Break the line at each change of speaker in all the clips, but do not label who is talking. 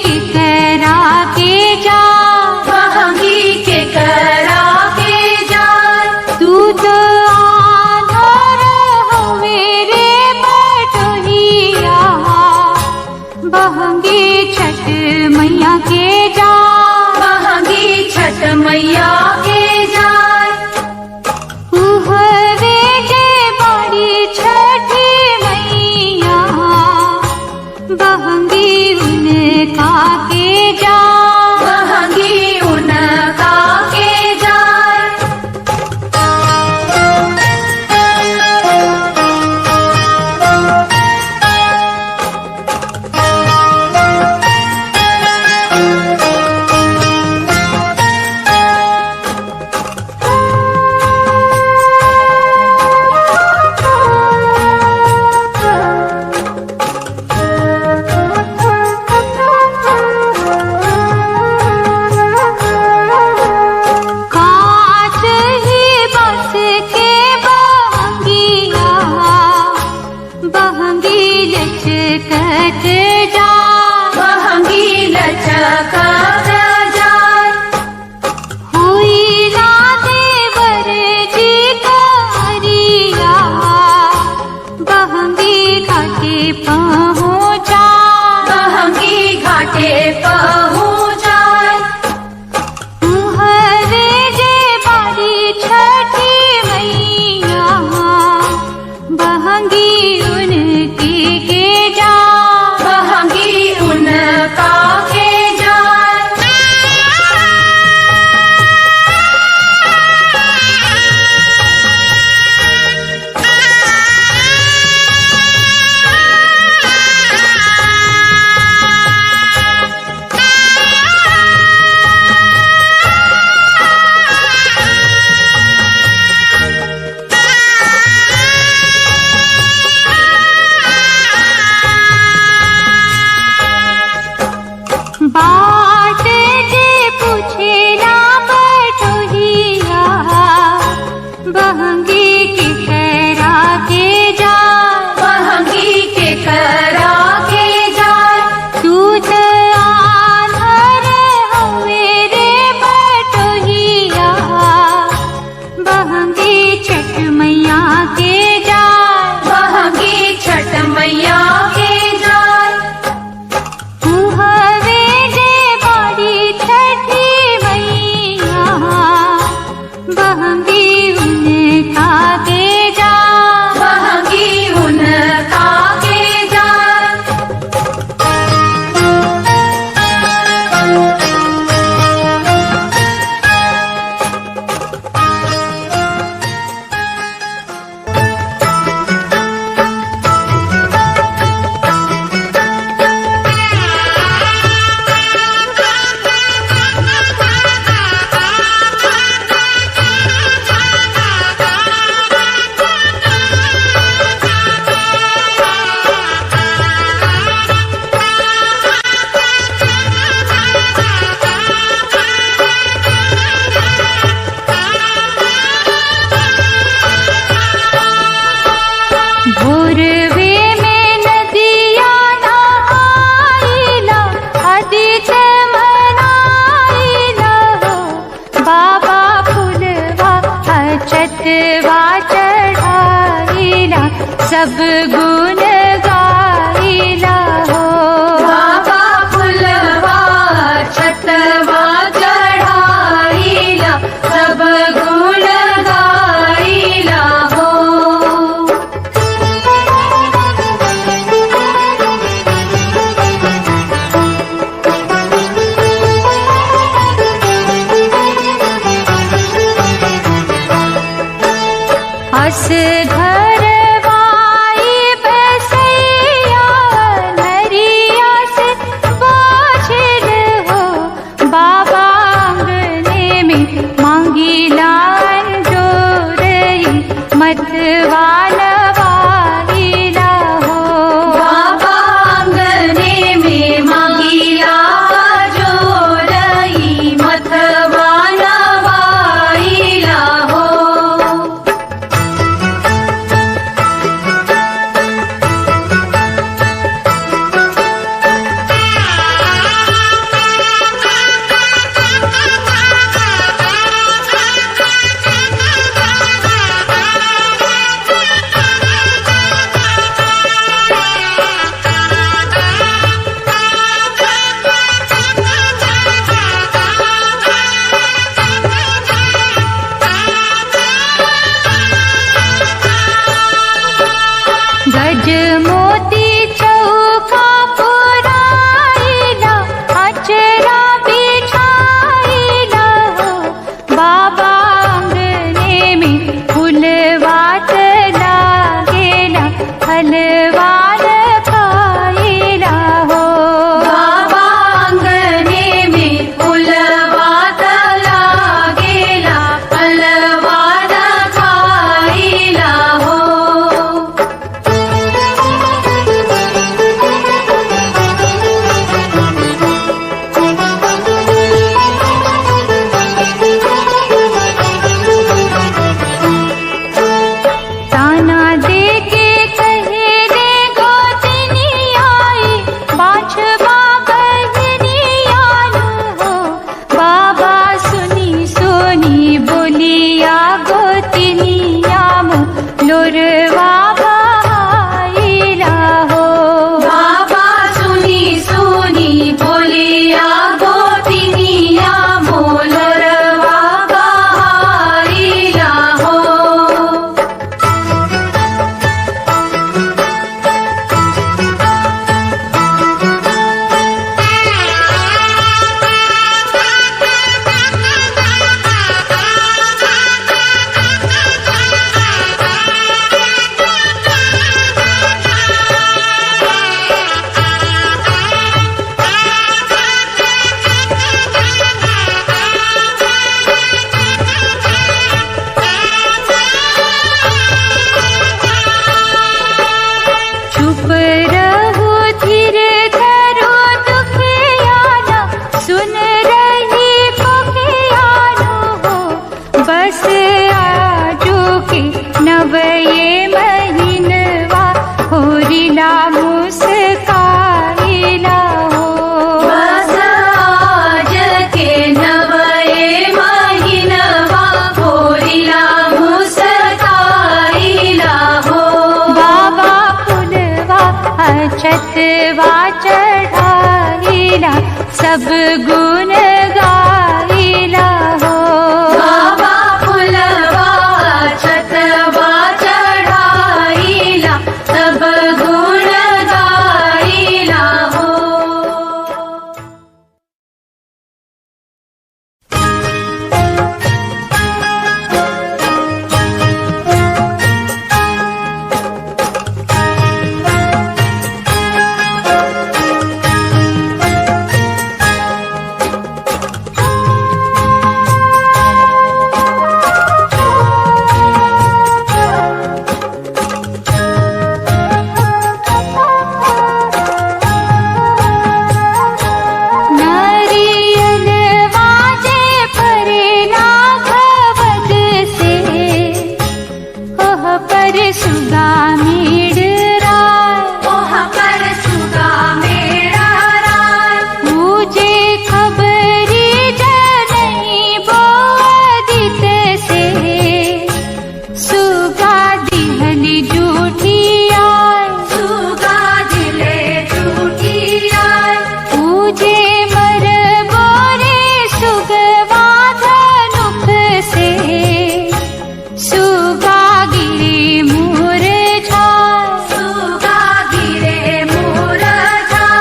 के करा के जा,
बहंगी के करा के जाय।
तू तो आधार हवे रे बटोहिया, बहंगी छठ मैया के जा,
बहंगी छठ मैया के जाय।
उहवे जे बाड़ी छठी मैया, बहंगी उनका के जा,
बहंगी उनका के जाय।
कांच ही बस के बहंगिया, बहंगी लचकत जा,
बहंगी लचकत जाय।
हुई ना देवर जी करिया, बहंगी घाटे पहुँचा,
बहंगी घाटे पहुँचाय।
हरे जे बारी छठी मैया, बहंगी उनके के जा,
बहंगी उनका के जाय।
बाट जे पूछेला बटोहिया, बहंगी के करा के जा,
बहंगी के करा के जाय।
तू तो आधार हवे रे बटोहिया, बहंगी छठ मैया के जा,
बहंगी छठ मैया के जाय।
हवे जे बाड़ी छठी मैया, बहंगी उनका के जा,
बहंगी उनका के जाय।
भोरवे में नदिया नहाइला, आदित्य मनाइला हो, बाबा फुलवा अछतवा चढ़ाइला, सब गुण गाइला हो।
बाबा फुलवा छतवा चढ़ाईला, सब गुण गाईला हो।
अस घरवाई छतवा चढ़ाइला सब गुण गाइला हो।
बाबा फुलवा छतवा चढ़ाइला सब गुण गाइला हो।
नारियल वाजे परे नाघवद से ओह पर सुगा मीड़ राय।
ओह पर सुगा मेरा राय।
पूजे खबरी जनई बोदित से सुगा दिहली जूठिया।
सुगा दिले झूठिया।
पूजे मर बोरे सुगवा धनुख से सुगा गिरे मोर झाय।
सुगा गिरे मोर झाय।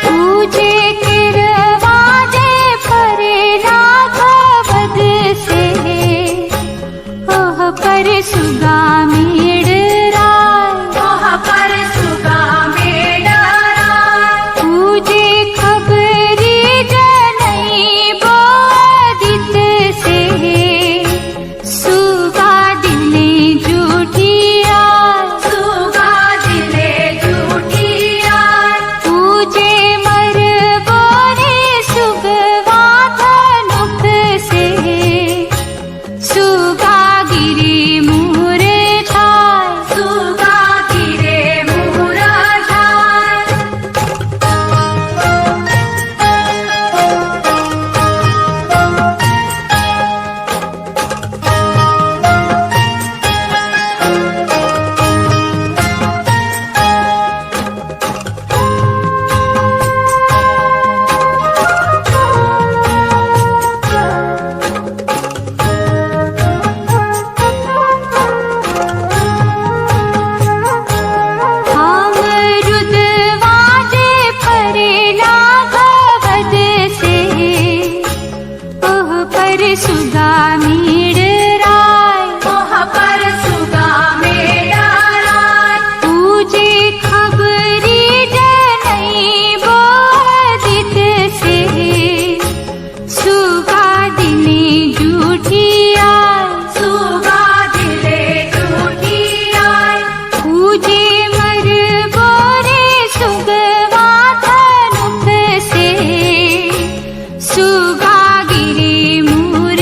पूजे किरवाजे परे राघवद से ओह पर सुगा मीड़ राय।
ओह पर सुगा मेरा राय।
पूजे खबरी जनई बोदित से सुगा दिले जूठिया।
सुगा दिले झूठिया।
पूजे मर बोरे सुगवा धनुख से सुगा गिरे मोर झाय।
सुगा गिरे मोर झाय।
अमरुद वाजे परे लाघवद से ओह पर सुगा मीड़ राय।
ओह पर सुगा मेरा राय।
पूजे खबरी जनई बोदित से सुगा दिले जूठिया।
सुगा दिले झूठिया।
पूजे मर बोरे सुगवा धनुख से सुगा गिरे मोर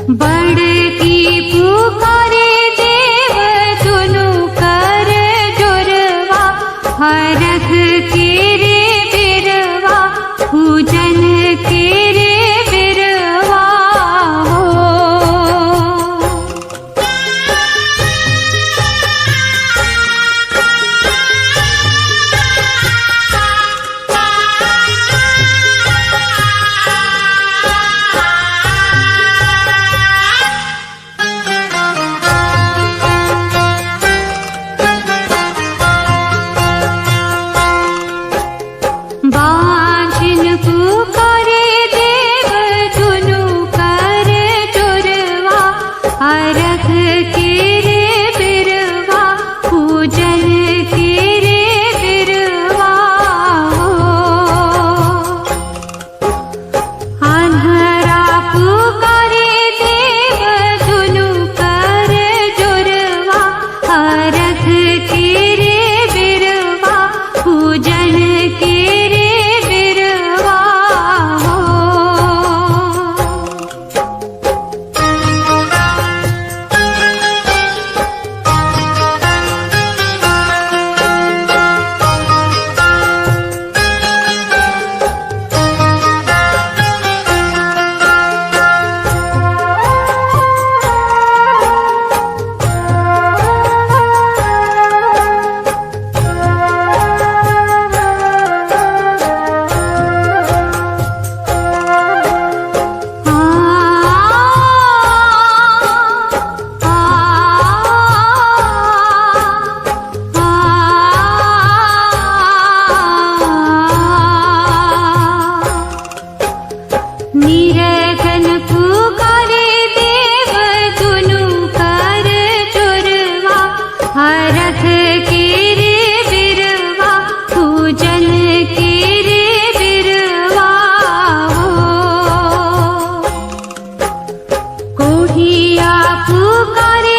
बड़की पुकारे देव दुनु कर जोरवा, हरख के रे बिरवा, पूजन के रे बिरवा हो। बाँझिन पुकारे देव दुनु कर जोरवा, अरघ के रे बिरवा, पूजन के रे बिरवा हो। अन्हरा पुकारे देव दुनु कर जोरवा, अरघ के रे बिरवा, पूजन के रे बिरवा हो। निरगन पुकारे देव दुनु कर जोरवा, हरख के रे बिरवा, पूजन के रे बिरवा हो। कोहिया पुकारे